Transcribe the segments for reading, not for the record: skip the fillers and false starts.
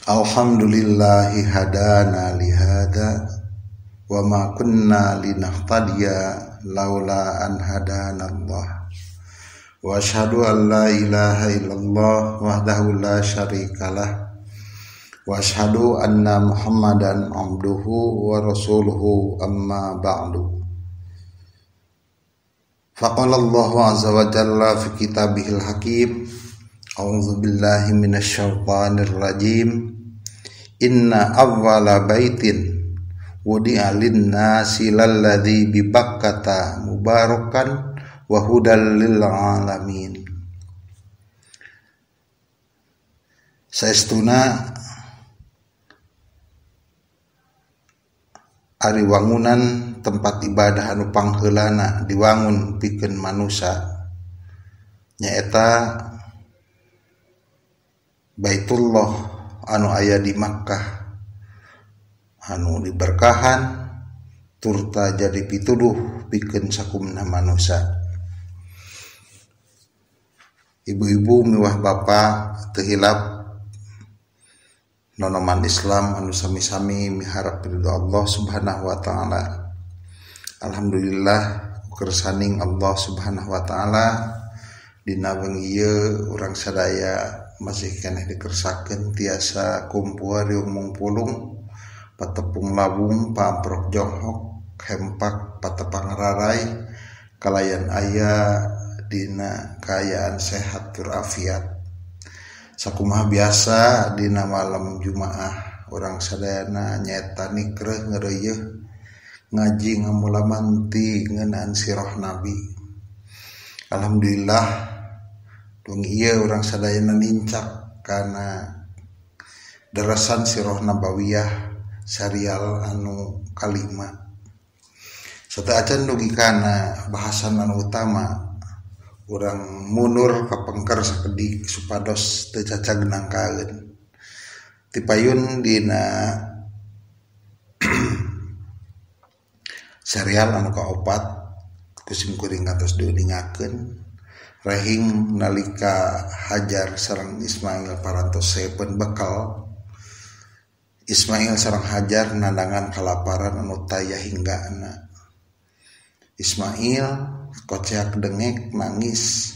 Alhamdulillahi hadana lihada wa ma kunna linahtadiya laula an hadana Allah. Wa asyhadu an la ilaha illallah wahdahu la syarikalah wa asyhadu anna Muhammadan abduhu wa rasuluhu, amma ba'du. Faqala Allahu azza wa jalla fi kitabihil hakim, a'udzu billahi minasyaitonir rajim. Inna awwala baitin wudi'a lin-nasi lalladzi bi Bakkata mubarakan wa hudal lil alamin. Saestuna ari wangunan tempat ibadah anu pangheulana diwangun pikeun manusa nyaeta Baitullah anu aya di Makkah anu diberkahan turta jadi pituduh pikeun sakumna manusa. Ibu-ibu miwah bapa teu hilap nonoman Islam anu sami-sami miharap ridho Allah Subhanahu wa taala. Alhamdulillah kersaning Allah Subhanahu wa taala dina wengi ieu urang sadaya masih keneh dikersakeun tiasa kumpul riung mungpulung patepung labung pamprok jonghok hempak patepang rarai kalayan aya dina kaayaan sehat tur afiat. Sakumaha biasa dina malam Jumaah urang sadayana nyaeta nikreuh ngeureuyeh ngaji ngamulamanti ngeunaan sirah Nabi. Alhamdulillah wengi ieu urang sadayana nincak kana derasan sirah nabawiyah serial anu kalima. Sateuacan dugi kana bahasan anu utama, urang mundur ka pengker sakedik supados teu cacag nangkaeun. Tipayun dina serial anu kaopat kusim kuring kantos diuningakeun rehing nalika Hajar sareng Ismail parantos sepen bekal. Ismail sareng Hajar nandangan kalaparan anu taya hinggana. Ismail koceak dengek nangis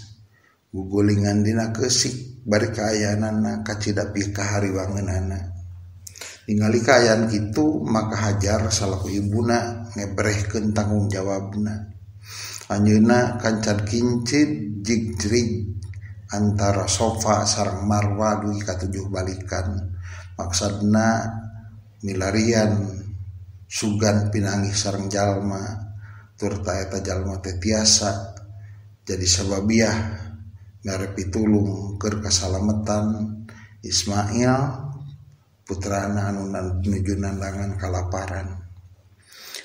gugulingan dina keusik bari kaayaanana kacida pikahariwangeunana. Ningali kaayaan kitu maka Hajar salaku ibuna ngebrehkeun tanggung jawabna. Anjeunna kancan kincid jigjrig antara Sofa sareng Marwa dugi ka 7 balikan. Maksudna milarian sugan pinanggih sareng jalma turta eta jalma teh tiasa jadi sababiah mere pitulung keur kasalametan Ismail putrana anu nuju nandangan kalaparan.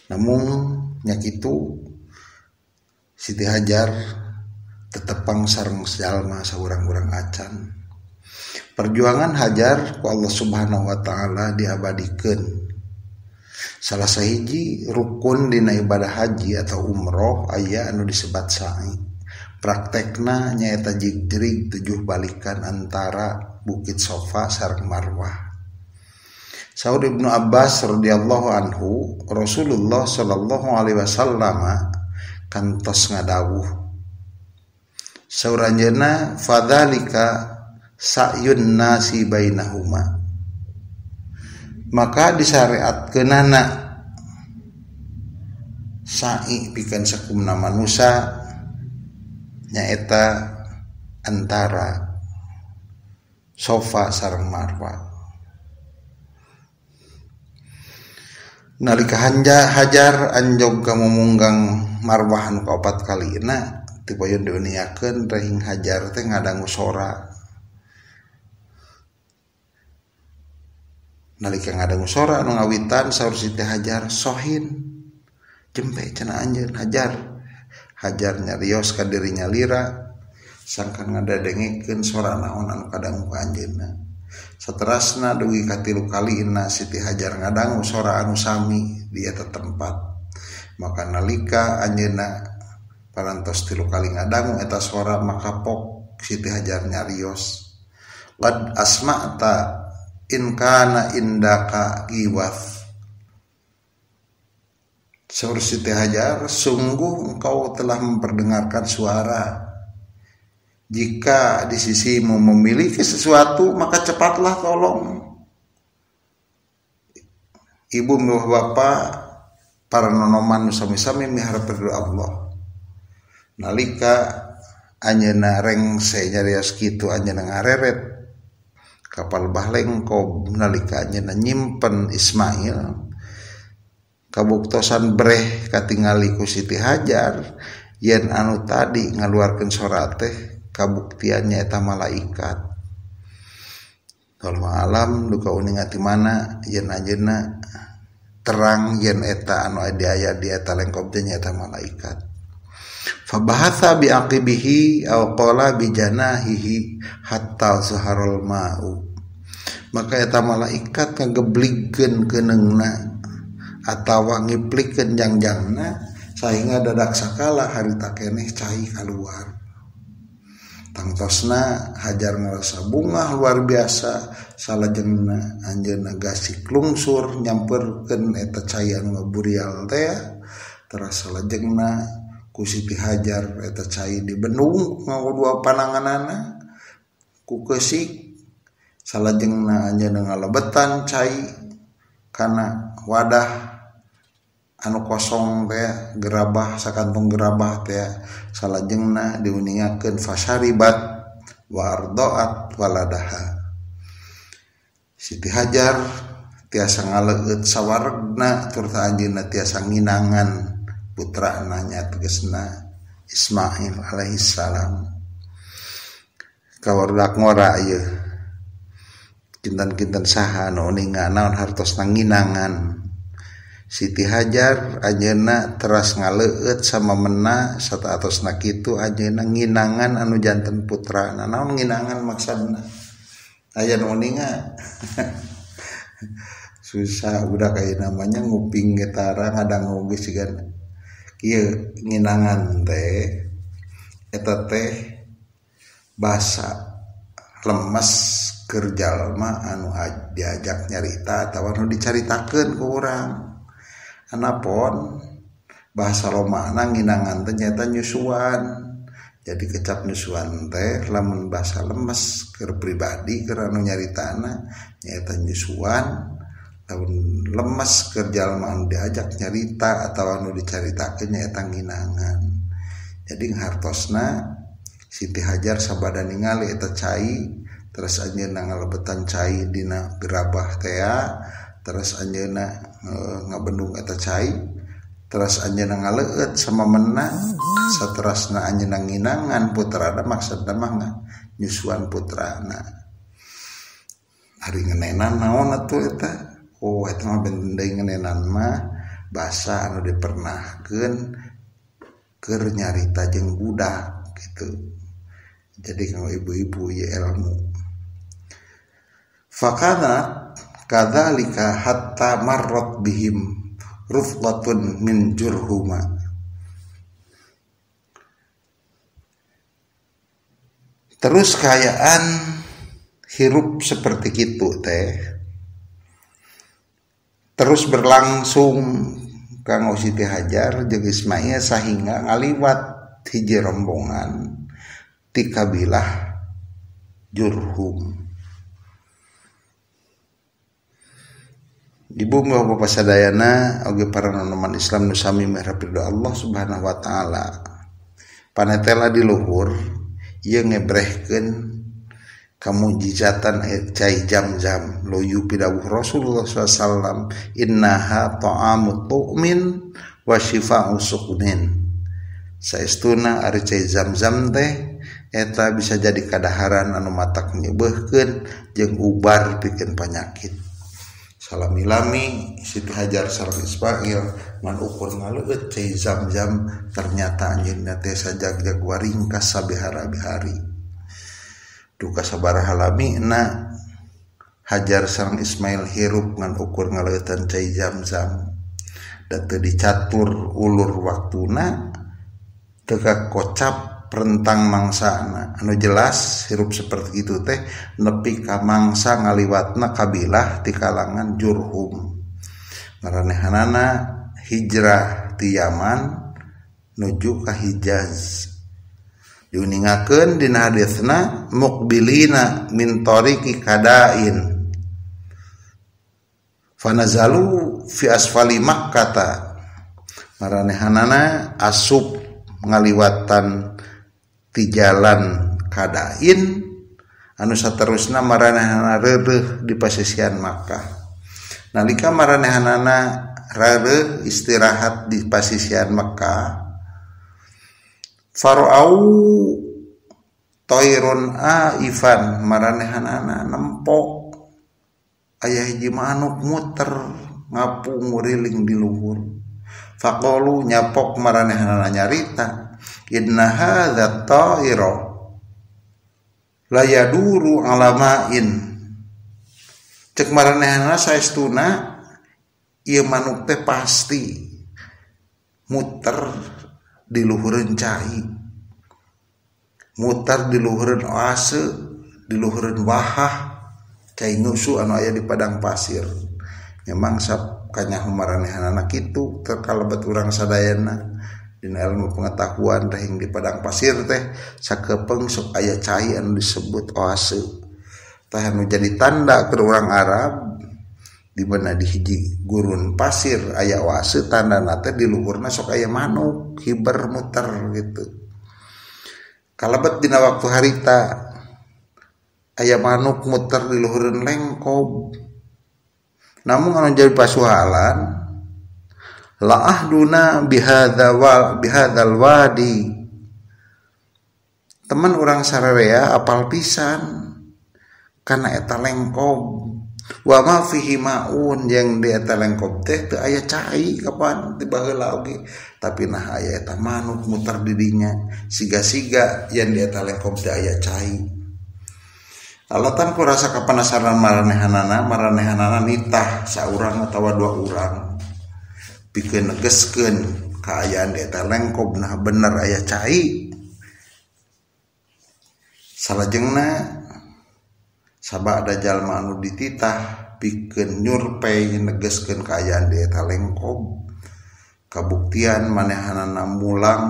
Namun nya kitu Siti Hajar tetepang sareng jalma saurang-urang acan. Perjuangan Hajar ku Allah Subhanahu wa taala diabadikeun. Salah sahiji rukun dina ibadah haji atau umroh aya anu disebat sa'i. Praktekna nyaeta jigjrig 7 balikan antara Bukit Sofa sareng Marwah. Saud Ibnu Abbas radhiyallahu anhu, Rasulullah sallallahu alaihi wasallam kantos ngadawuh. Saur anjeunna fadzalika sa'yun nasi bainahuma. Maka disyariatkeunana sa'i pikeun sakumna manusa nyaeta antara Sofa sareng Marwa. Nalika Hajar anjog ka mumunggang Marwah anu kaopat kalina tipoyun diuniakeun rehing Hajar teh ngadangu sora. Nalika ngadangu sora anu ngawitan saur Siti Hajar sohin jempe cenah anjeun Hajar. Hajar nyarios ka dirinya lira sangkan ngadadengekeun sora naon anu kadangu ka anjeunna. Saterasna dugi ka 3 kalina Siti Hajar ngadangu sora anu sami di eta tempat. Maka nalika anjeunna parantos 3 kali ngadangu eta sora maka pok Siti Hajar nyarios, "Qad asma'ta in kana indaka giwaf. Saur Siti Hajar, sungguh engkau telah memperdengarkan suara. Jika di sisimu memiliki sesuatu, maka cepatlah tolong. Ibu bapak para nonoman sami-sami miharep ridho Allah. Nalika anjeunna rengse nyarios kitu anjeunna ngareret kapal bahlengkob nalika anjeunna nyimpen Ismail kabuktosan breh katingali ku Siti Hajar yen anu tadi ngaluarkeun sora teh kabuktiannya eta malaikat. Kalau alam duka uning ati mana yen anjeunna terang yen eta anu aya di eta lengkob teh nyaeta malaikat. Fabahatha biaqibihi aw qala bijanahihi hatta zaharul ma'u. Maka eta malaikat ngagebligkeun keuneungna atawa ngiplikeun jangjangna sehingga dadak sakala harita keneh cai kaluar. Tangtosna Hajar ngarasa bungah luar biasa salajengna anjeunna gasik lungsur nyamperkeun eta cai anu ngaburial teh teras salajengna ku Siti Hajar eta cai dibendung nganggo dua pananganana ku keusik salajengna anjeunna ngalebetan cai kana wadah anu kosong teh gerabah sakantung gerabah teh salajengna diuningakeun fasaribat wa ardaat waladaha. Siti Hajar tiasa ngaleueut sawaregna turta anjeunna tiasa nginangan putrana nya tegasna Ismail alaihi salam. Kawardak ngora ieu kinten-kinten saha anu uninga naon hartosna nginangan Siti Hajar anjeunna teras ngaleueut samamena sataatosna kitu anjeunna nginangan anu janten putrana. Naon nginangan maksudna? Aya nu uninga. Susah budak aya namanya nguping getara ngadangu geus sigana. Kieu nginangan teh eta teh basa lemes keur jalma anu diajak nyarita atawa anu dicaritakeun ku urang. Anapun bahasa Romana nginangan teh nyaeta nyusuan. Jadi kecap nyusuan teh lamun bahasa lemes keur pribadi keur anu nyaritana nyaeta nyusuan. Lamun lemes keur jalma anu diajak nyarita atawa anu dicaritakeun nyaeta nginangan. Jadi hartosna Siti Hajar sabada ningali eta cai terus anjeunna ngalebetan cai dina gerabah tea terus anjeunna ngabendung eta cai terus anjeunna ngaleueut samamena saterasna anjeunna nginangan putrana maksudna mah nyusuan putrana. Ari ngenenan naon atuh eta? Oh eta mah benten deui ngenenan mah basa anu dipernahkeun keur nyarita jeung budak gitu. Jadi kalau ibu-ibu ya ilmu. Fakana kadzalika hatta marrat bihim rufqatun min jurhuma. Terus kayaan hirup seperti kitu teh terus berlangsung kanggo Siti Hajar jeung Ismail sahingga ngaliwat hiji rombongan ti kabilah Jurhum. Ibu bapak sadayana oge para nonoman Islam nu sami miharep ridho Allah Subhanahu wa taala. Panetela di luhur ieu ngebrehkeun kamujizatan cai Jam-Jam loyu pidawuh Rasulullah sallallahu alaihi wasallam innaha ta'amu tu'min wa syifa'u suqmin. Saestuna ari cai Zam-Zam teh eta bisa jadi kadaharan anu matak nyebeuhkeun jeung ubar pikeun panyakit. Salami-lami Siti Hajar sareng Ismail ngan ukur ngaleueut cai Zam-Zam ternyata anjeunna teh sajagjag waringkas sabihara-bihari. Duka sabaraha lamina Hajar sareng Ismail hirup ngan ukur ngaleueutan cai Zam-Zam. Da teu dicatur ulur waktuna teu kakocap rentang mangsana anu jelas hirup seperti itu teh nepi ka mangsa ngaliwatna kabilah ti kalangan Jurhum. Maranehanana hijrah ti Yaman nuju ka Hijaz. Diuningakeun dina hadisna muqbilina min tariqi kadain fanazalu fi asfali Makkah. Maranehanana asup ngaliwatan ti jalan kadain anu saterusna maranehanana reureuh di pasisian Makkah. Nalika maranehanana reureuh istirahat di pasisian Makkah, farau toirun aifan, maranehanana nempok aya hiji manuk muter ngapung nguriling di luhur. Faqalu nyapok maranehanana nyarita inna hadza ta'ira la yaduru ala ma'in. Cek maranehanana saestuna ieu manuk teh pasti muter di luhureun cai, muter di luhureun oase, di luhureun wahah cai nyusu anu aya di padang pasir. Memang sap kanyaho maranehanana kitu terkalebet urang sadayana dina ilmu pengetahuan rehing di padang pasir teh sakepeung sok aya cai anu disebut oase. Tah anu jadi tanda keur urang Arab di mana di hiji gurun pasir aya oase tandana teh di luhurna sok aya manuk hiber muter gitu. Kalebet dina waktu harita aya manuk muter di luhureun lengkob. Namun anu jadi pasuhalan la ahduna bihadzal wadi. Teman urang sararea apal pisan kana eta lengkob. Wa ma fihi maun, yang di eta lengkob teh teu aya cai kapan ti baheula oge, tapi nah aya eta manuk muter di dinya siga-siga yang di eta lengkob teh aya cai. Alatan ku rasa kapanasaran maranehanana nitah saurang atawa dua urang pikeun negeskeun kaayaan di eta lengkob nah bener aya cai. Salajengna sabada jalma anu dititah pikeun nyurpei negeskeun kaayaan di eta lengkob, kabuktian manehanana mulang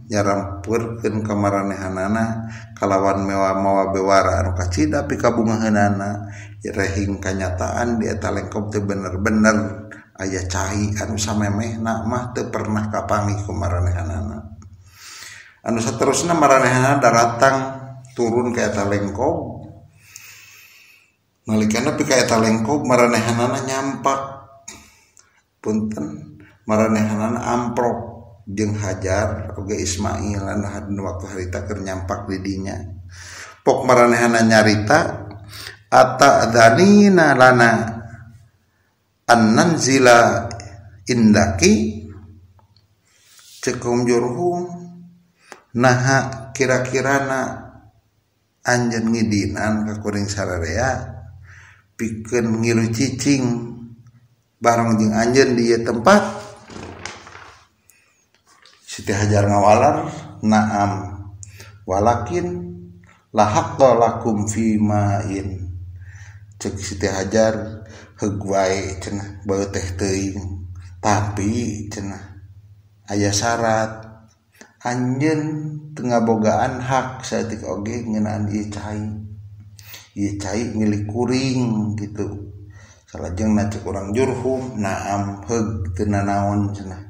nyarampeurkeun ka maranehanana kalawan mewa-mawa bewara anu kacida pikabungaheunana rehing kanyataan di eta lengkob teh bener-bener aya cai anu samemehna mah teu pernah kapanggih ku maranehanana. Anu saterusna maranehanana daratang turun ka eta lengkob. Nalikana pi ka eta lengkob maranehanana nyampak punten maranehanana amprok jeung Hajar oge Ismail anu hadina waktu harita keur nyampak di dinya. Pok maranehanana nyarita ata'dzanina lana an nanzila indaki. Ceuk kaum Jurhum naha kira-kirana anjeun ngidinan ka kuring sararea pikeun ngilu cicing bareng jeung anjeun di ieu tempat. Siti Hajar ngawalar naam walakin la haqqa lakum fi ma'in. Cek Siti Hajar heug wae cenah beuh teh teuing, tapi cenah aya syarat anjeun teu ngabogaan hak saeutik oge ngeunaan ieu cai. Ieu cai milik kuring gitu. Salajengna cek urang Jurhum naam heug teu nanaon cenah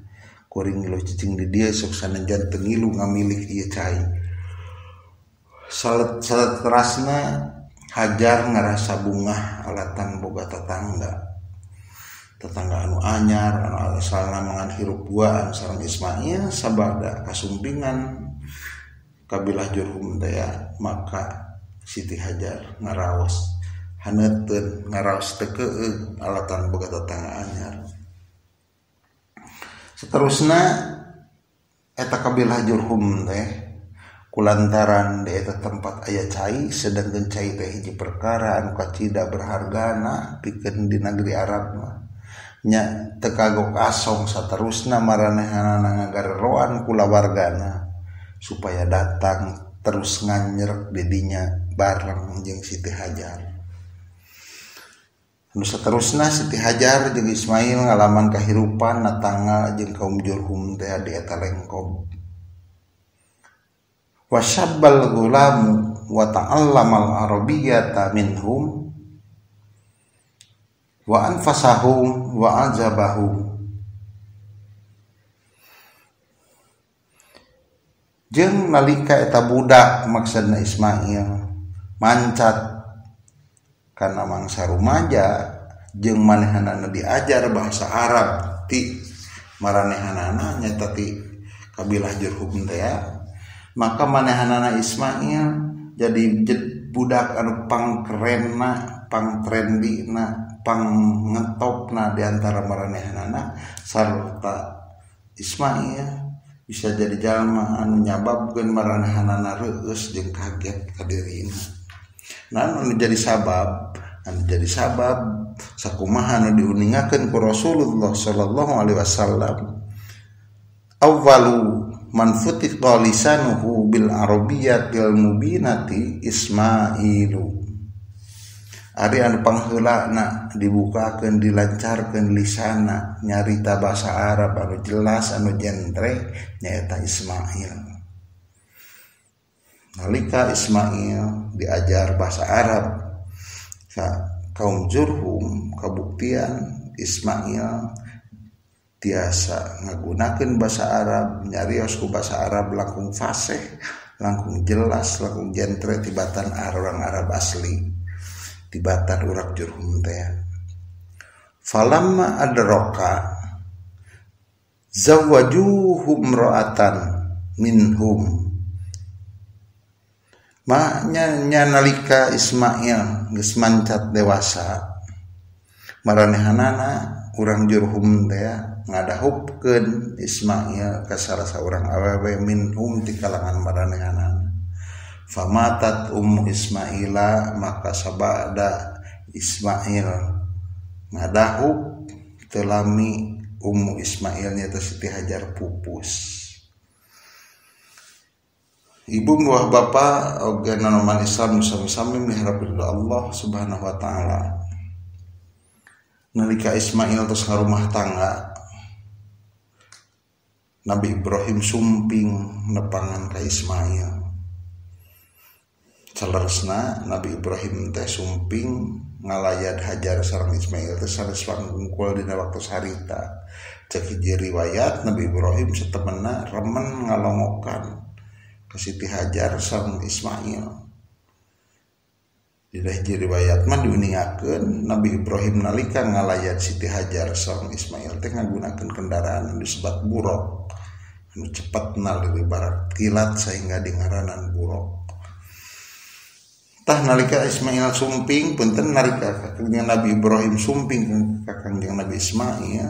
kuring ngilu cicing di dieu sok sanajan teu ngilu ngamilik ieu cai. Saterasna Hajar ngarasa bungah alatan boga tetangga. Tetangga anu anyar anu asalna mangan hirup duaan sareng Ismail sabada kasumpingan kabilah Jurhum teh maka Siti Hajar ngaraos haneuteun ngaraos teu keung alatan boga tetangga anyar. Seterusna eta kabilah Jurhum teh kulantaran di eta tempat aya cai, sedangkan cai teh hiji perkara anu kacida berhargana pikeun di negeri Arab mah nya teu kagok asong. Saterusna maranehanana ngagareroan kulawargana supaya datang terus nganyerek didinya bareng jeung Siti Hajar. Nu saterusna Siti Hajar jeung Ismail ngalaman kahirupan natangga jeung kaum Jurhum teh di eta lengkob. Wasabbal gulamu wa ta'allamal arabiyyata minhum wa anfasahum wa ajabahum. Jeung nalika eta budak maksudna Ismail mancat kana mangsa rumaja jeung manehanana diajar bahasa Arab ti maranehanana nyata ti kabilah Jurhum teh, maka manehanana Ismail jadi budak anu pangkerenna, pangtrendina, pangetopna di antara maranehanana sarta Ismail bisa jadi jalma anu nyababkeun maranehanana reueus jeung kaget ka dirina. Nah, anu jadi sabab, sakumaha anu diuningakeun ku Rasulullah sallallahu alaihi wasallam. Awwalu man futiqa lisanuhu bil arabiyyatil mubinati Ismailu. Ari anu pangheulana dibukakeun dilancarkeun lisana nyarita bahasa Arab anu jelas anu jentre nyaeta Ismail. Nalika Ismail diajar bahasa Arab ka kaum Jurhum, kabuktian Ismail tiasa ngagunakeun bahasa Arab, nyarios ku bahasa Arab langkung fasih, langkung jelas, langkung jentre tibatan orang Arab asli, tibatan urang Jurhum teh. Falamma adraka zawajuhum ra'atan minhum. Maknya nalika Ismail geus mancat dewasa, maranehanana urang Jurhum teh ngadahupkeun Ismail ka salah saurang awewe minhum ti kalangan maranehanana. Famatat ummu Ismaila, maka sabada Ismail ngadahup telami ummu Ismail nyata Siti Hajar pupus. Ibu buah bapa oge nanoman Islam sami-sami miharap ridho Allah Subhanahu wa taala. Nalika Ismail terus ngarumah tangga, Nabi Ibrahim sumping nepangan ka Ismail. Saleresna Nabi Ibrahim teh sumping ngalayat Hajar sareng Ismail teh sanes wangkul dina waktu harita. Cek hiji riwayat Nabi Ibrahim satemenna remen ngalongokan ka Siti Hajar sareng Ismail. Dina hiji riwayat mah diuningakeun Nabi Ibrahim nalika ngalayat Siti Hajar sareng Ismail teh ngagunakeun kendaraan anu disebat buraq, anu cepet naliri barat kilat sehingga dingaranan buraq. Tah nalika Ismail sumping punten nalika kakangjeng Nabi Ibrahim sumping ka kangjeng Nabi Ismail,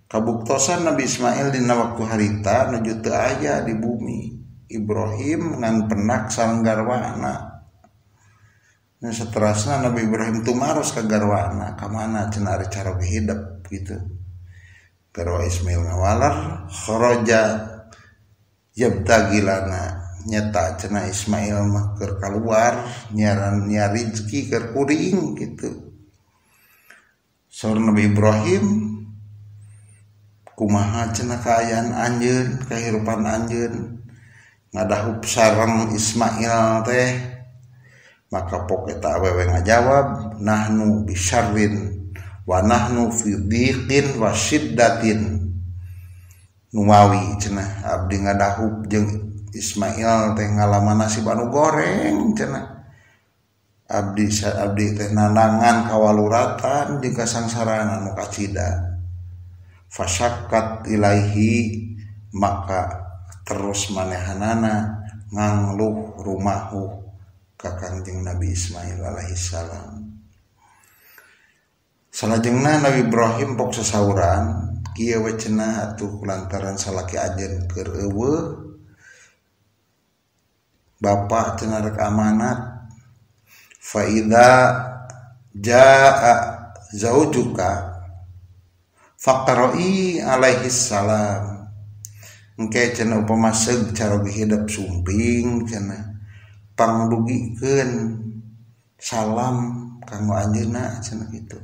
kabuktosan Nabi Ismail dina waktu harita nuju teu aya di bumi. Ibrahim ngan penak sareng garwana. Nah, saterasna Nabi Ibrahim tumaros ka garwana, ka mana cenah ari caroge hidep gitu. Garwa Ismail ngawaler kharaja yabtagilana, nyata cenah Ismail mah keur kaluar nyaran nyari rezeki keur kuring gitu. Saur Nabi Ibrahim kumaha cenah kaayaan anjeun, kahirupan anjeun ngadahup sareng Ismail teh. Maka pok eta awewe ngajawab nahnu bisyarrin wa nahnu fi dhiqin wa syiddatin. Numawi cenah abdi ngadahup jeung Ismail teh ngalaman nasib anu goreng cenah. Abdi teh nanangan kawaluratan jeung kasangsaraan anu kacida. Fasakkat ilaihi, maka terus manehanana ngangluh rumahu ka Kangjeng Nabi Ismail alaihi salam. Salajengna Nabi Ibrahim pok sasauran kieu we cenah atuh lantaran salaki anjeun keur eueuh bapak cenah rek amanat. Fa idza jaa zaujuka faqra'i alaihi salam. Engke cenah upama seug caroge hidep sumping cenah pangdugikeun salam kanggo anjeunna cenah kitu.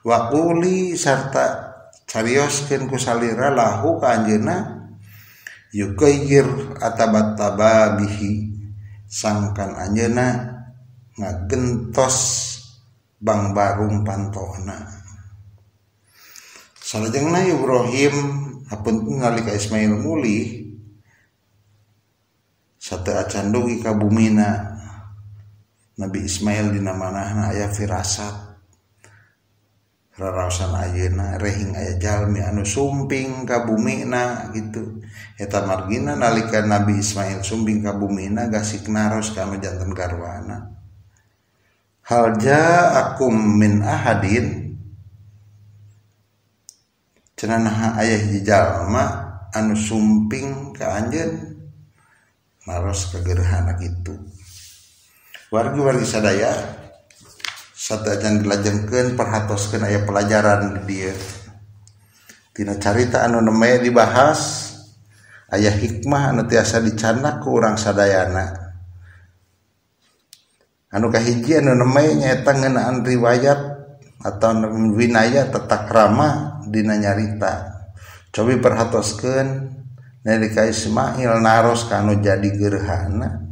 Waquli sarta carioskeun ku salira lahu ka anjeunna yukayyir atabattababihi sangkan anjeunna ngagentos bangbarung pantona. Salajengna Ibrahim hapunten nalika Ismail mulih sateu acan dugi ka bumina Nabi Ismail dina manahna aya firasat raraosan ayeuna rehing aya jalmi anu sumping ka bumina gitu. Eta margina nalika Nabi Ismail sumping ka bumina gasik naros ka anu janten garwana. Hal ja'akum min ahadin cenah naha aya hiji jalma anu sumping ka anjeun naros ka gerhana kitu. Wargi-wargi sadaya satajan dilajengkeun perhatoskeun aya pelajaran di dieu. Tina carita anu nembe dibahas aya hikmah anu tiasa dicandak ku urang sadayana. Anu kahiji anu nembe nyaeta ngeunaan riwayat atau winaya tata krama dina nyarita. Cobi perhatoskeun nalika Ismail naros ka anu jadi gerhana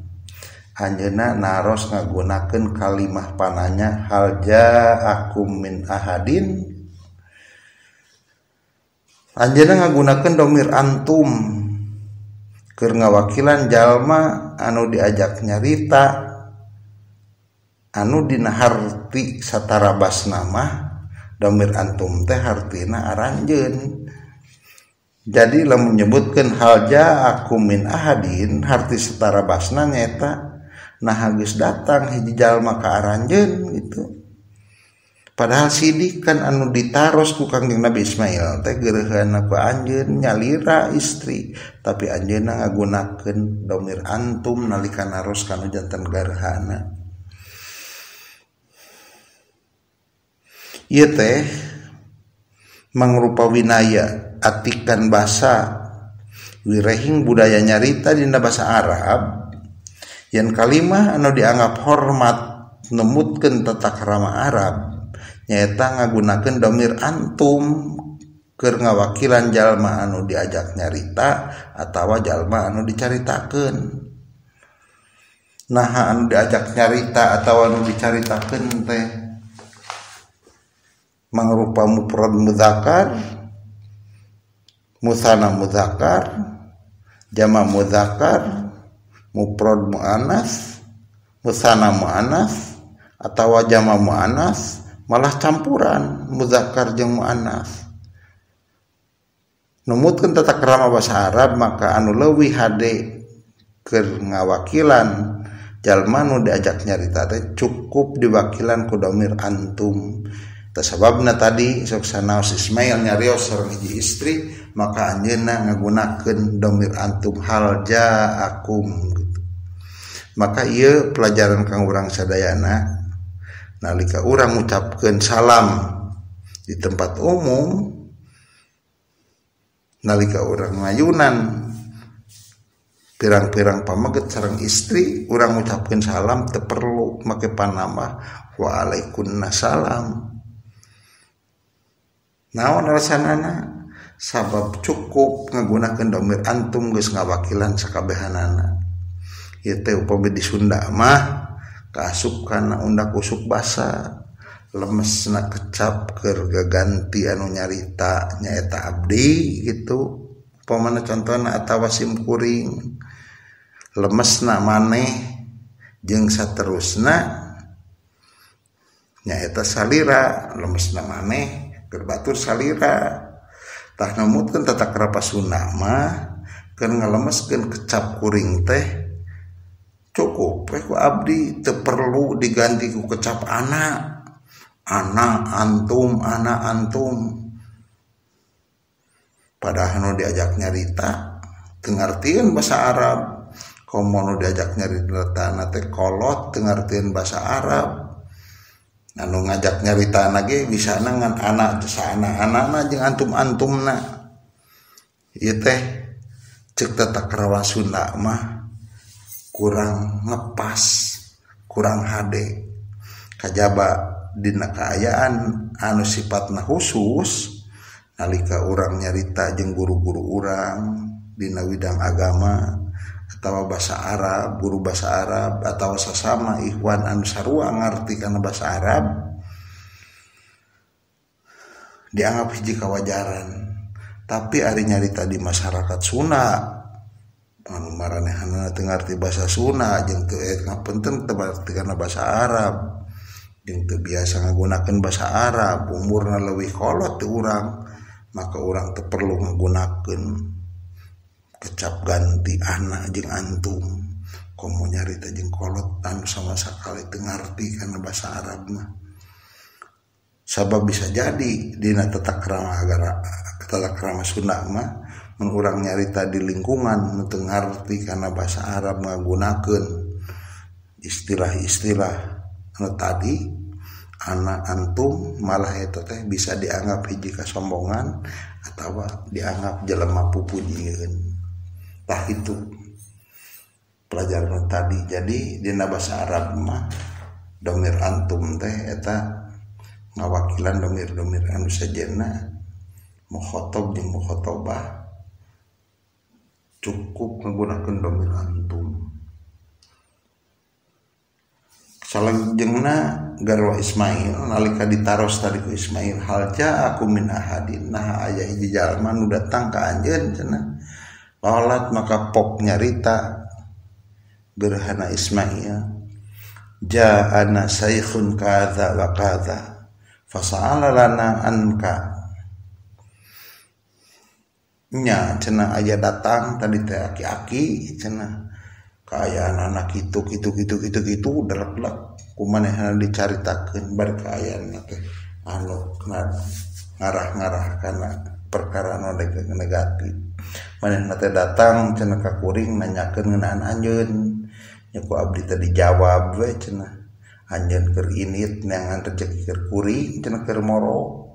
anjeunna naros ngagunakeun kalimah pananya hal ja'akum min ahadin. Anjeunna ngagunakeun domir antum keur ngawakilan jalma anu diajak nyarita anu dina harti satarabasna mah domir antum teh hartina aranjeun. Jadi lamun nyebutkeun hal ja'akum min ahadin harti satarabasna nyaeta nah geus datang hiji jalma ka aranjeun gitu. Padahal sidik kan anu ditaros ku Kangjeng Nabi Ismail teh geureuheunna ku anjeun nyalira istri, tapi anjeunna ngagunakeun domir antum nalika naros kana janten garhana. Ieu teh mangrupa winaya atikan basa wirehing budaya nyarita dina basa Arab. Yen kalimah anu dianggap hormat nemutkeun tata krama Arab nyaeta ngagunakeun domir antum keur ngawakilan jalma anu diajak nyarita atawa jalma anu dicaritakeun. Naha anu diajak nyarita atawa anu dicaritakeun teh mangrupa mufrad mudzakkar, musanna mudzakkar, jama mudzakkar, mufrad muannas, musanna muannas atawa jama muannas, malah campuran muzakkar jeung muannas. Numutkeun tata krama basa Arab maka anu leuwih hade keur ngawakilan jalma nu diajak nyarita teh cukup diwakilan ku domir antum. Tasababna tadi sok sanaos Ismail nyarios sareng hiji istri maka anjeunna ngagunakeun domir antum hal ja'akum gitu. Maka ieu pelajaran kang urang sadayana nalika urang ngucapkeun salam di tempat umum, nalika urang ngayunan pirang-pirang pameget sareng istri, urang ngucapkeun salam teu perlu make panambah waalaikumsalam. Naon alasanana? Sabab cukup ngagunakeun domir antum geus ngawakilan sakabehanana. Ieu teh upami di Sunda mah kaasup kana undak usuk basa, lemesna kecap keur gaganti anu nyarita nyaeta abdi gitu. Upamana contona atawa sim kuring lemesna maneh jeung saterusna nyaeta salira, lemesna maneh keur batur salira. Tah numutkeun tata krama Sunda mah keur ngalemeskeun kecap kuring teh cukup we ku abdi, teu perlu diganti ku kecap anak, anak antum, anak antum. Padahal nu diajak nyarita teu ngartieun basa Arab, komo nu diajak nyarita na teh kolot teu ngartieun basa Arab. Anu ngajak nyarita ge bisa ngan anak saana-anana jeung antum-antumna. Ieu teh Cek tata krama Sunda mah kurang ngepas, kurang hade. Kajaba dina kaayaan anu sifatna khusus nalika urang nyarita jeung guru-guru urang dina widang agama atawa bahasa Arab, guru bahasa Arab atawa sasama ikhwan anu sarua ngarti kana bahasa Arab dianggap hiji kawajaran. Tapi ari nyarita di masyarakat Sunda anu maranehanna teu ngarti bahasa Sunda jeung teu ngapunten teu ngarti kana bahasa Arab jeung teu biasa ngagunakeun bahasa Arab, umurna leuwih kolot teu urang, maka urang teu perlu ngagunakeun kecap ganti anak jeung antum. Komo nyarita jeung kolot anu sama sakali teu ngarti kana bahasa Arab mah. Sabab bisa jadi dina tata krama agama, tata krama Sunda mah mun urang nyarita di lingkungan nu teu ngarti kana bahasa Arab ngagunakeun istilah-istilah anu tadi anak antum malah eta teh bisa dianggap hiji kasombongan atawa dianggap jelema pupujieun. Tah itu pelajaran tadi. Jadi dina bahasa Arab mah domir antum teh eta ngawakilan domir-domir anu sejenna mukhotob jeung mukhotobah cukup menggunakan domir antum. Salajengna garwa Ismail nalika ditaros tadi ku Ismail hal ja'akum min ahadin, nah aya hiji jalma nu datang ka anjeun cenah. Qalat maka pok nyarita gerhana Ismail ja'ana saikhun kadza wa kadza fasa'ala lana anka. Nya cenah aya datang tadi teh aki-aki cenah kaayaan anak kitu kitu kitu kitu kitu derek-derek kumanehna dicaritakeun bar kaayaan teh anu ngarah-ngarah kana perkara anu negatif. Manehna teh datang cenah ka kuring nanyakeun ngeunaan anjeun nya ku abdi teh dijawab we cenah anjeun keur init neangan rejeki keur kuring cenah keur moro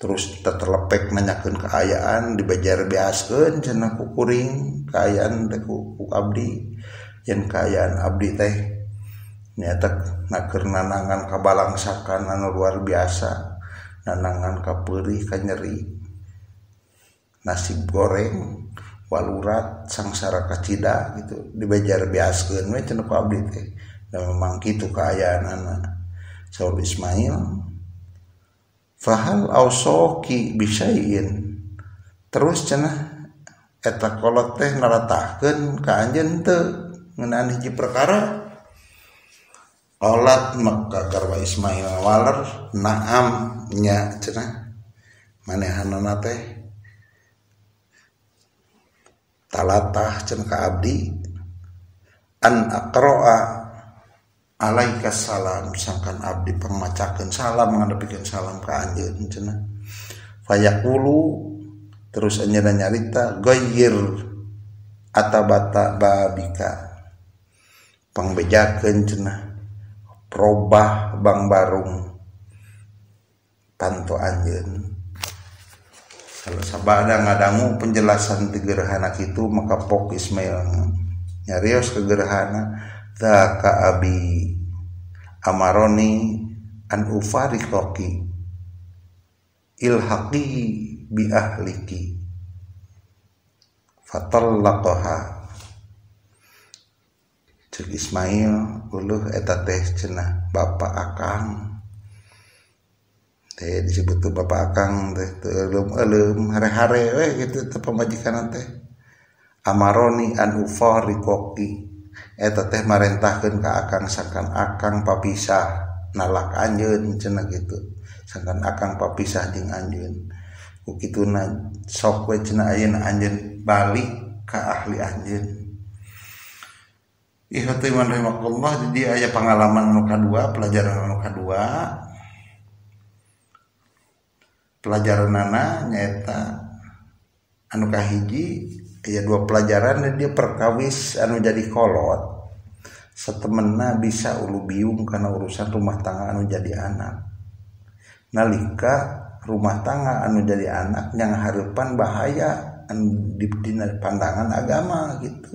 terus tetelepek nanyakeun kaayaan dibejar beaskeun cenah ku kuring kaayaan teh ku abdi yen kaayaan abdi teh nyata naker nanangan kabalangsakan anu luar biasa, nanangan kapeurih kanyeri, nasib goreng walurat sangsara kacida gitu dibejar beaskeun we cenah ku abdi teh. Dan memang kitu kaayaanana. Saur Ismail fahal ausoki bisain, terus cenah eta kolot teh naratahkeun ka anjeun teu ngeunaan hiji perkara. Qalat maka garwa Ismail waler naam nya cenah manehanana teh talatah cenah ka abdi an aqra'a alaika salam, sangkan abdi pangmacakeun salam ngadepikeun salam ka anjeun cenah. Fayaqulu terus anjeunna nyarita ghayyir atabata babika, pangbejakeun cenah robah bang barung tanto anjeun. Kalau sabada ngadangu penjelasan ti gerhana kitu maka pok Ismail nyarios ke gerhana dzaka abi amaroni an ufariqaki ilhaqi bi ahliki fatallaqaha. Cek Ismail uluh eta teh cenah bapak akang teh disebut tuh bapak akang teh teu euleum-euleum hare-hare we kitu teh pamajikan teh amaroni an ufariqaki eta teh marentahkeun ka akang sangkan akang papisah nalak anjeun cenah kitu sangkan akang papisah jeung anjeun ku kituna sok we cenah ayeuna anjeun balik ka ahli anjeun. Ikhwati man rahimakumullah, jadi aya pengalaman anu kadua, pelajaran anu kadua. Pelajaranana nyaeta anu kahiji aya dua pelajaran dia perkawis anu jadi kolot satemenna bisa ulu biung kana urusan rumah tangga anu jadi anak. Nalika rumah tangga anu jadi anak yang hareupan bahaya dina pandangan agama gitu.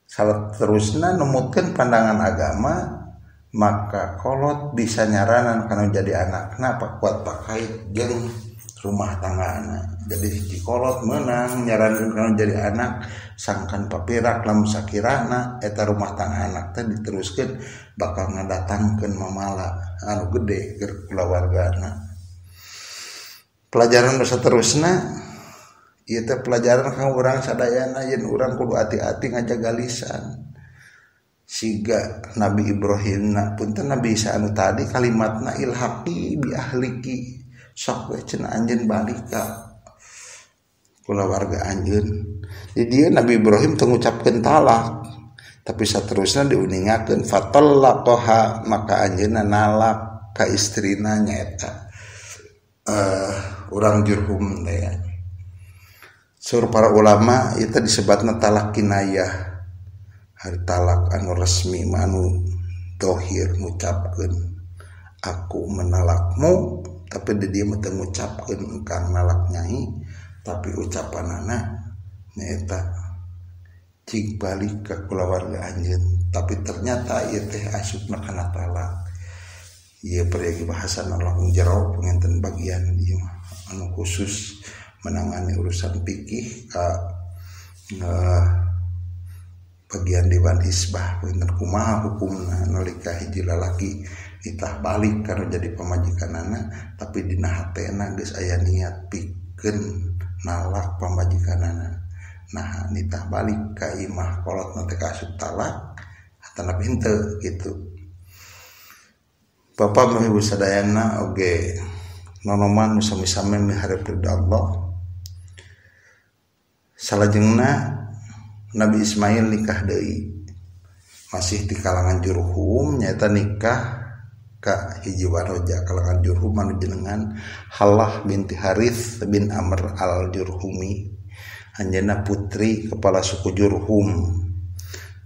Salah terusna numutkeun pandangan agama maka kolot bisa nyaranan kana jadi anakna pakuat pakait jeung rumah tanggana. Jadi hiji kolot meunang nyarankeun kana jadi anak sangkan papirak lamun sakirana eta rumah tangga anak teh diteruskeun bakal ngadatangkeun mamala anu gede keur kulawargana. Pelajaran nu saterusna ieu teh pelajaran kanggo urang sadayana yen urang kudu ati-ati ngajaga lisan. Siga Nabi Ibrahim na punten Nabi Isa anu tadi kalimatna ilhaqi bi ahliki sok we cenah anjeun balik ka kulawarga anjeun. Di dieu Nabi Ibrahim teu ngucapkeun talak tapi saterusna diuningakeun fatallaqaha maka anjeunna nalak ka istrina nyaeta urang Jurhum teh. Sur para ulama itu disebatna talak kinayah. Hari talak anu resmi anu dohir ngucapkeun aku menalakmu tapi di dieu mah teu ngucapkeun engkang nalak nyai tapi ucapanana nyaeta cik balik ka kulawarga anjeun tapi ternyata ieu teh asupna kana talak. Ieu pergi bahasan langkung jero panginten bagian ieu mah anu khusus menangani urusan fikih ka bagian Dewan Hisbah panginten kumaha hukumna nalika hiji lalaki nitah balik karena jadi pamajikanana tapi dina hatena geus aya niat pikeun nalak pamajikanana. Nah nitah balik ka imah kolotna teh kaasup talak atanapi henteu gitu. Bapak Ibu sadayana oge nonoman nu sami-sami miharep ridho Allah. Salajengna Nabi Ismail nikah deui masih di kalangan Jurhum nyaeta nikah ka hiji waroja kalangan Jurhum anu jenengan Halah binti Harith bin Amr al-Jurhumi anjeunna putri kepala suku Jurhum.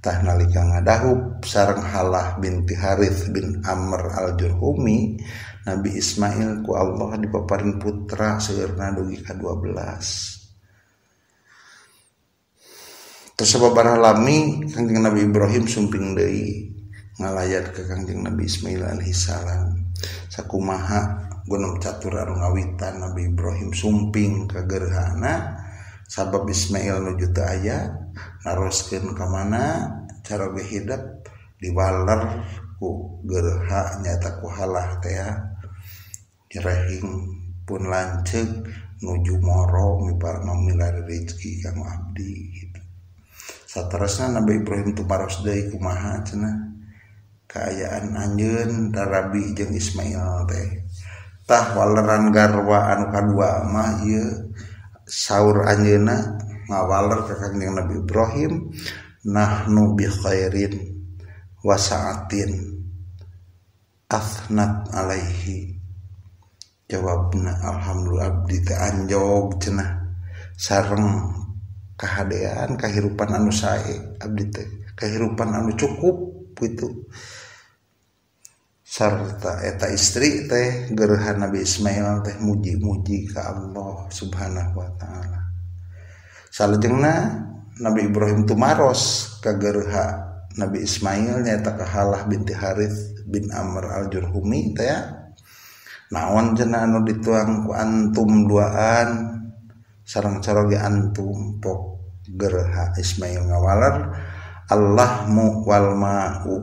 Tah nalika ngadahup sareng Halah binti Harith bin Amr al-Jurhumi Nabi Ismail ku Allah dipaparin putra seueurna dugi ka 12. Tersababaraha lami Kangjeng Nabi Ibrahim sumping deui ngalayat ka Kangjeng Nabi Ismail alaihi salam. Sakumaha gunung catur anu ngawitan Nabi Ibrahim sumping ka gerhana sabab Ismail nuju teu aya naroskeun ka mana cara ge hidep diwaler ku gerha nyaeta ku Halah teh direhing pun lanceuk nuju moro mipar mamilari rezeki kanggo abdi gitu. Saterusna Nabi Ibrahim tumaros deui kumaha cenah kaayaan anjeun Rabi jeung Ismail teh. Tah waleran garwa anu kadua mah ieu saur anjeunna ngawaler ka Kangjeng Nabi Ibrahim nahnu bi khairin wa sa'atin athnat alaihi. Jawabna alhamdulillah abdi teh anjog cenah sareng kahadean kahirupan anu sae abdi teh kahirupan anu cukup gitu. Sarta eta istri teh gerhan Nabi Ismail teh muji-muji ka Allah Subhanahu wa taala. Salajengna Nabi Ibrahim tumaros ka gerha Nabi Ismail nyaeta ka Halah binti Harith bin Amr al-Jurhumi teh naon cenah anu dituang ku antum duaan sareng caroge antum pok gerha Ismail ngawaler Allahmu wal ma'u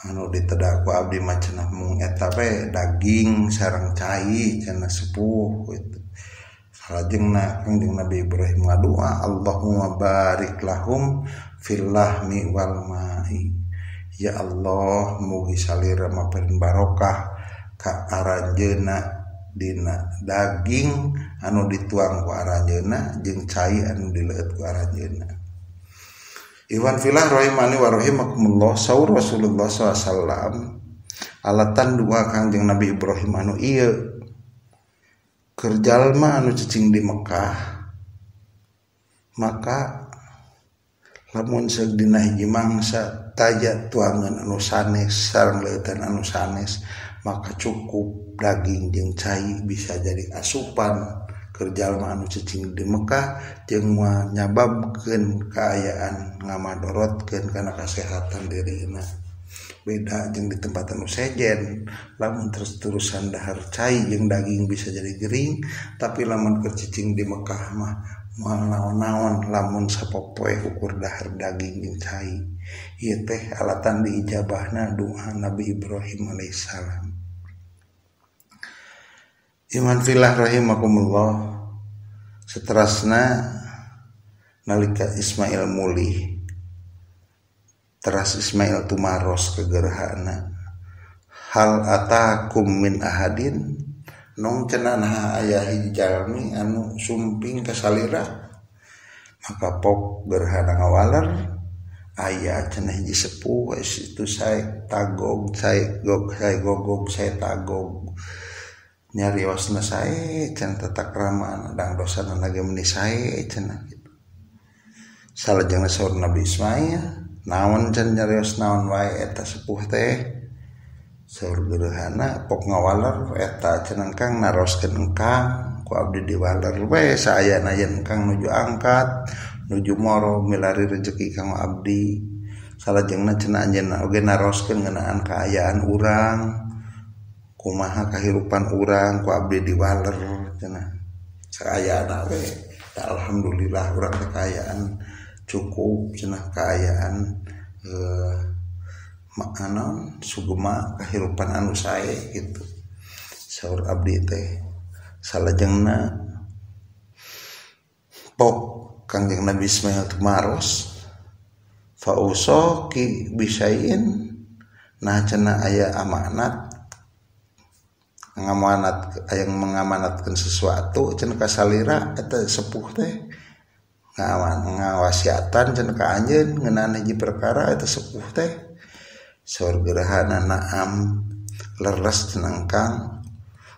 anu ditedak ku abdi mah cenah mung eta we daging sareng cai cenah sepuh gitu. Salajengna Kangjeng Nabi Ibrahim ngadua Allahumma barik lahum fil lahmi wal ma'i. Ya Allah mugi salira maparin barokah ka aranjeuna dina daging anu dituang ku aranjeuna jeung cai anu dileueut ku aranjeuna. Iwan filah rahimani wa rahimakumullah saur Rasulullah sallallahu alaihi wasallam alatan dua Kangjeng Nabi Ibrahim anu ieu keur jalma anu cicing di Mekah maka lamun seug dina hiji mangsa taya tuangan anu sanes sareng leutan anu sanes maka cukup daging jeung cai bisa jadi asupan Keur jalma anu cicing di Mekah jeung moal nyababkeun kaayaan ngamadorotkeun kana kasehatan dirina. Beda jeung di tempat anu sejen, lamun terus-terusan dahar cai jeung daging bisa jadi gering, tapi lamun keur cicing di Mekah mah moal naon-naon lamun sapopoe ukur dahar daging jeung cai. Ieu teh alatan diijabahna doa Nabi Ibrahim alaihissalam. Iman fillah rahimakumullah. Seterasna nalika Ismail mulih, teras Ismail tumaros kegerhana. Hal atakum min ahadin, nong cenah naha aya hiji jalmi anu sumping ka salira. Maka pok gerhana ngawaler, aya cenah hiji sepuh itu sae tagog, sae gog, sae gogog, sae tagog. Nyariosna sae cenah tata krama dang dosana ge meuni sae cenah kitu. Salajengna saur Nabi Ismail, naon cenah nyarios naon wae eta sepuh teh? Saur gerhana pok ngawaler eta cenah engkang naroskeun engkang ku abdi diwaler we saayana yen engkang nuju angkat nuju moro milari rejeki kanggo abdi. Salajengna cenah anjeunna oge naroskeun ngeunaan kaayaan urang, kumaha kahirupan urang ku abdi diwaler cenah saayana we. Alhamdulillah urang teh kaayaan cukup cenah, kaayaan makanan sugema kahirupan anu sae gitu. Saur abdi teh salajengna pok Kangjeng Nabi Ismail tumaros fausoki bisain, nah cenah aya amanat ngamanat aya mengamanatkeun sesuatu cenah ka salira eta sepuh teh ngawasiatan cenah ka anjeun ngeunaan hiji perkara eta sepuh teh. Saur gerhana naam leres cenah engkang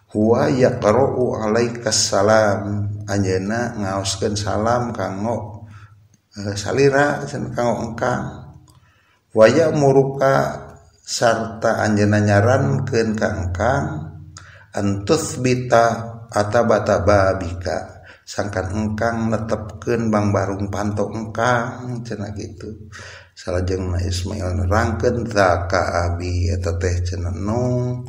huwa yaqra'u alaikas salam, anjeunna ngaoskeun salam kanggo salira cenah kanggo engkang. Wa ya'muruka sarta anjeunna nyarankeun ka engkang antuthbita atabata babika, sangkan engkang netepkeun bangbarung panto engkang cenah kitu. Salajengna Ismail nerangkeun zaka abi eta teh cenah nung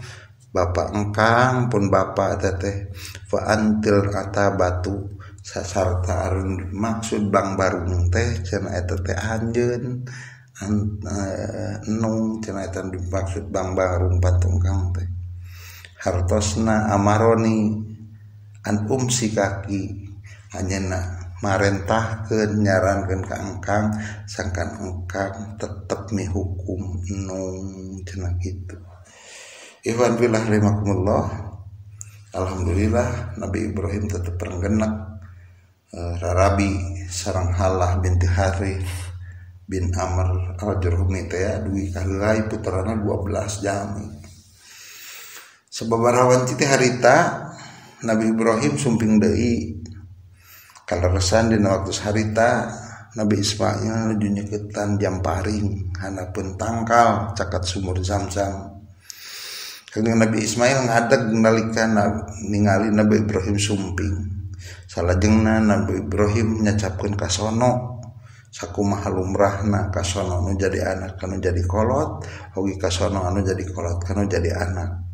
bapa engkang pun bapa eta teh fa antil atabatu sasarta arun maksud bangbarung teh cenah eta teh anjeun nung cenah eta dimaksud bangbarung panto engkang teh. Hartosna amaroni an umsikaki, anjeunna marentahkeun nyarankeun ka engkang sangkan engkang tetep mihukum nung cenah kitu. Ikhwan fillah rahimakumullah. Alhamdulillah Nabi Ibrahim tetep renggenak rarabi sareng Halah binti Harith bin Amr al-Jurhumi teh duwi kaheulai puterana 12 jami. Sababaraha wanci teh harita Nabi Ibrahim sumping deui kaleresan dina waktu harita Nabi Ismail nuju nyeketan jamparing hanapeun tangkal caket sumur Zamzam. Kangjeng Nabi Ismail ngadeg nalika ningali Nabi Ibrahim sumping. Salajengna Nabi Ibrahim nyacapkeun kasono sakumaha lumrahna kasono anu jadi anak kanu jadi kolot, oge kasono anu jadi kolot kanu jadi anak.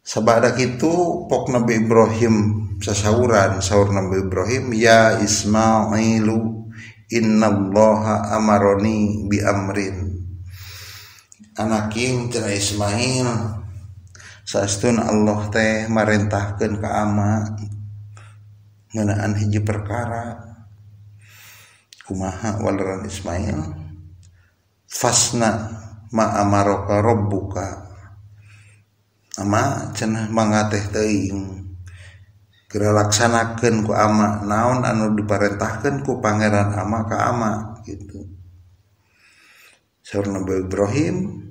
Sabada kitu pok Nabi Ibrahim sasauran saur Nabi Ibrahim, ya Ismailu innallaha amaroni bi amrin. Anaking cenah Ismail saestuna Allah teh marentahkeun ka ama ngeunaan hiji perkara. Kumaha waleran Ismail? Fasna ma amaraka rabbuka, ama cenah mangateh teuing geura laksanakeun ku ama naon anu diparentahkeun ku pangeran ama ka ama gitu. Saur Nabi Ibrahim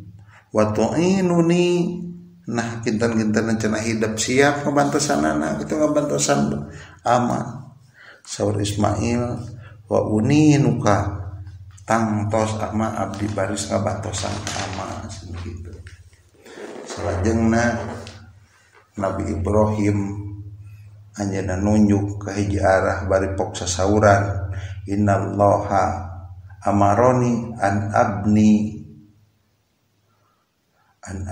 wa tu'inuni, nah kinten-kinten cenah hidup siap ngabantosanana kitu ngabantosan ama. Saur Ismail wa uninuka, tangtos ama abdi baris ngabantosan ama gitu. Salajengna Nabi Ibrahim Anjeunna nunjuk ka hiji arah bari pok sasauran, innallaha amaroni an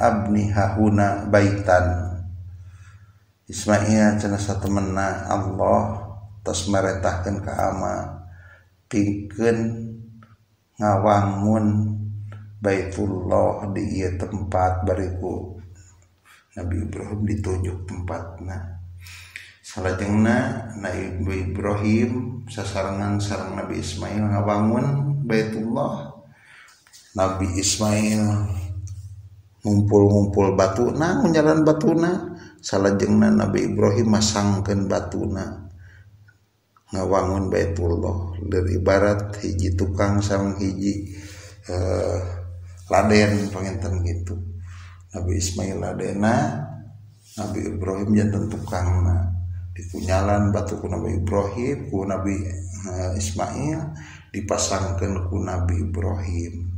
abni hahuna baitan. Ismail cenah satemenna Allah tos marentahkeun ka ama pikeun ngawangun Baitullah di ieu tempat bariku Nabi Ibrahim ditunjuk tempatna. Salajengna Nabi Ibrahim sasarengan sareng Nabi Ismail ngabangun Baitullah. Nabi Ismail ngumpul-ngumpul batuna, ngunyaran batuna. Salajengna Nabi Ibrahim masangkeun batuna ngawangun Baitullah. Leur ibarat hiji tukang sareng hiji laden panginten gitu. Nabi Ismail ladena, Nabi Ibrahim janten tukangna. Dikunyalan batu ku Nabi Ibrahim, ku Nabi Ismail, dipasangkeun ku Nabi Ibrahim.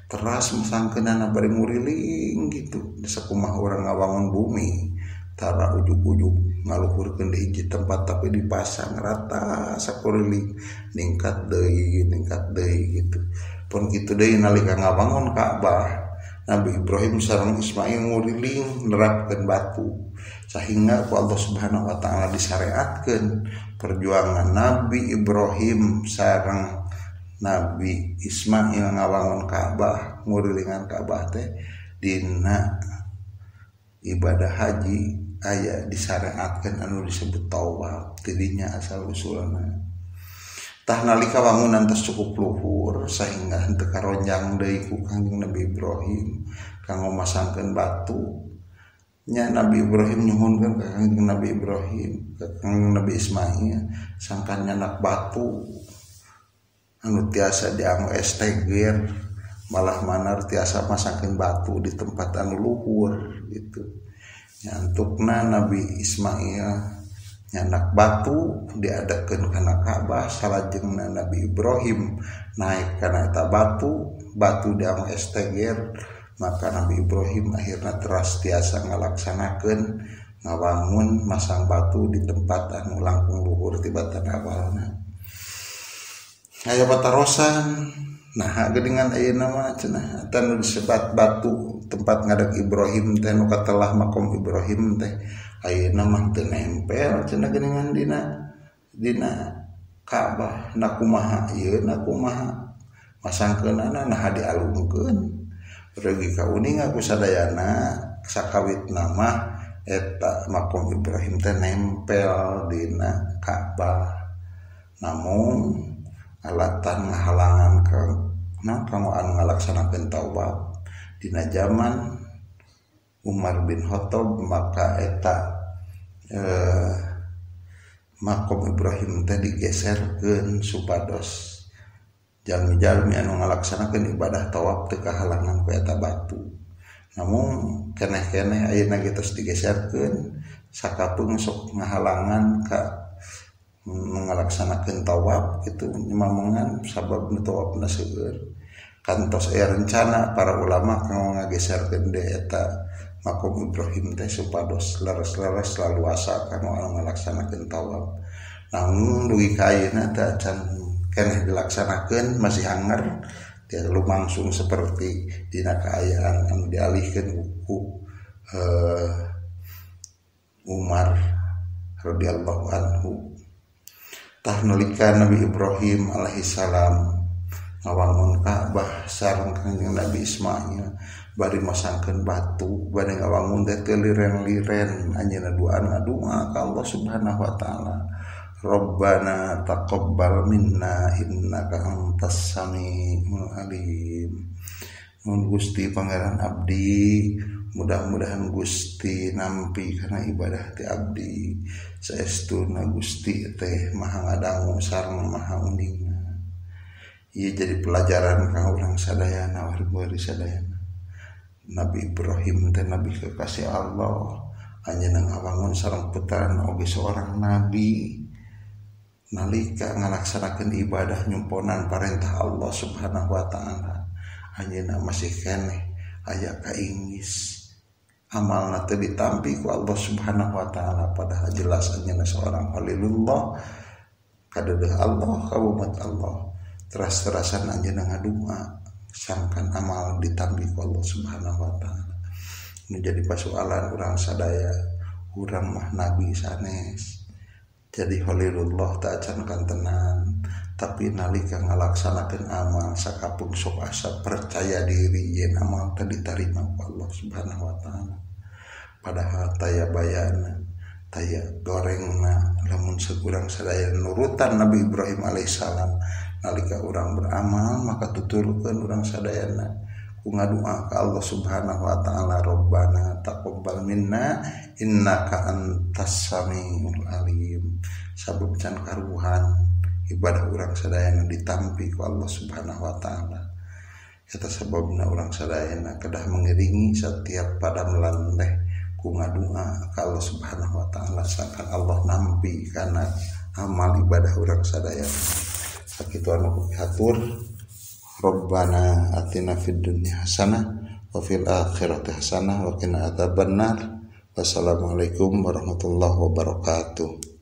Teras masangkeunana bari nguriling gitu. Sakumaha urang ngawangun bumi, tara ujug-ujug ngaluhurkeun di hiji tempat tapi dipasang rata sakuriling, ningkat deui gitu. Pun kitu deui nalika ngawangun Ka'bah, Nabi Ibrahim sareng Ismail nguriling nerapkeun batu sehingga ku Allah Subhanahu wa taala disyariatkeun perjuangan Nabi Ibrahim sareng Nabi Ismail ngawangun Ka'bah, ngurilingan Ka'bah teh dina ibadah haji aya disyariatkeun anu disebut tawaf tidinya asal usulna. Tah nalika wangunan tos cukup luhur sehingga henteu karonjang deui ku Kangjeng Nabi Ibrahim kanggo masangkeun batu nya. Nabi Ibrahim nyuhunkeun ka Kangjeng Nabi Ibrahim, ka Kangjeng Nabi Ismail sangkan nyanak batu anu tiasa dianggo esteger malah manar tiasa masangkeun batu di tempat anu luhur gitu. Nyantukna Nabi Ismail nyanak batu diadakeun kana Ka'bah, salajengna Nabi Ibrahim naik kana eta batu, batu dianggo esteger, maka Nabi Ibrahim akhirna teras tiasa ngalaksanakeun ngawangun masang batu di tempat anu langkung luhur tibatan awalna. Aya patarosan nah geuningan ayeuna mah cenah eta nu disebat batu tempat ngadeg Ibrahim teh nu katelah makom Ibrahim teh ayeuna mah teu nempel cenah geuningan dina Ka'bah. Na kumaha ieu na kumaha masangkeunana naha dialungkeun reugi kauninga ku sadayana sakawitna mah eta makom Ibrahim teh nempel dina Ka'bah. Namun alatan ngahalangan kana kanggo anu ngalaksanakeun tawaf dina zaman Umar bin Khattab maka eta makom Ibrahim teh digeserkeun supados jalmi-jalmi anu ngalaksanakeun ibadah tawaf teu kahalangan ku eta batu. Namun keneh-keneh ayeuna ge tos digeserkeun sakapeung sok ngahalangan ka ngalaksanakeun tawaf kitu nyemamengan sabab nu tawafna seueur. Kantos aya rencana para ulama kanggo ngageserkeun deui eta makom Ibrahim teh supados leres-leres laluasa kanggo anu ngalaksanakeun tawaf. Namun dugi ka ayeuna teh acan keneh dilaksanakeun, masih hanger teu lumangsung seperti dina kaayaan anu dialihkeun ku Umar radhiyallahu anhu. Tah nalika Nabi Ibrahim alaihi salam ngawangun Ka'bah sareng Kangjeng Nabi Ismail bari masangkeun batu bari ngawangun teh teu liren-liren anjeunna duaan ngadua ka Allah Subhanahu wa taala. Rabbana taqabbal minna innaka antas samiul alim. Mun Gusti Pangeran abdi, mudah-mudahan Gusti nampi kana ibadah ti abdi. Saestuna Gusti teh maha ngadangu sareng maha uninga. Ieu jadi pelajaran ka urang sadayana, warga sadayana. Nabi Ibrahim teh nabi kekasih Allah, anjeunna ngawangun sareng putrana oge seorang nabi. Nalika ngalaksanakeun ibadah nyumponan parentah Allah Subhanahu wa taala, anjeunna masih keneh aya kaingis Amalna teu ditampi ku Allah Subhanahu wa taala padahal jelas anjeunna seorang khalilullah kadeudeuh Allah kabumat Allah teras-terasan anjeunna ngadua sangkan amal ditampi ku Allah Subhanahu wa taala. Nu jadi pasualan urang sadaya urang mah nabi sanes jadi khalilullah tak acan kantenan tapi nalika ngalaksanakeun amal sakapung sok asa percaya diri yen amal teh ditarima ku Allah Subhanahu wa taala padahal taya bayana taya gorengna lamun sekurang sadaya nurutan Nabi Ibrahim alaihissalam nalika urang beramal maka tuturkeun urang sadayana ku ngadua ka Allah Subhanahu wa taala Rabbana taqabbal minna innaka antas samiul alim sabab can karuhan ibadah urang sadayana ditampi ku Allah Subhanahu wa taala eta sababna urang sadayana kedah mengiringi setiap padamelan teh ku ngadua ka Allah Subhanahu wa taala sangkan Allah nampi kana amal ibadah urang sadayana. Sakitu anu hatur. Rabbana atina fid dunya hasanah wa fil akhirati hasanah wa qina adzabannar. Wassalamualaikum warahmatullahi wabarakatuh.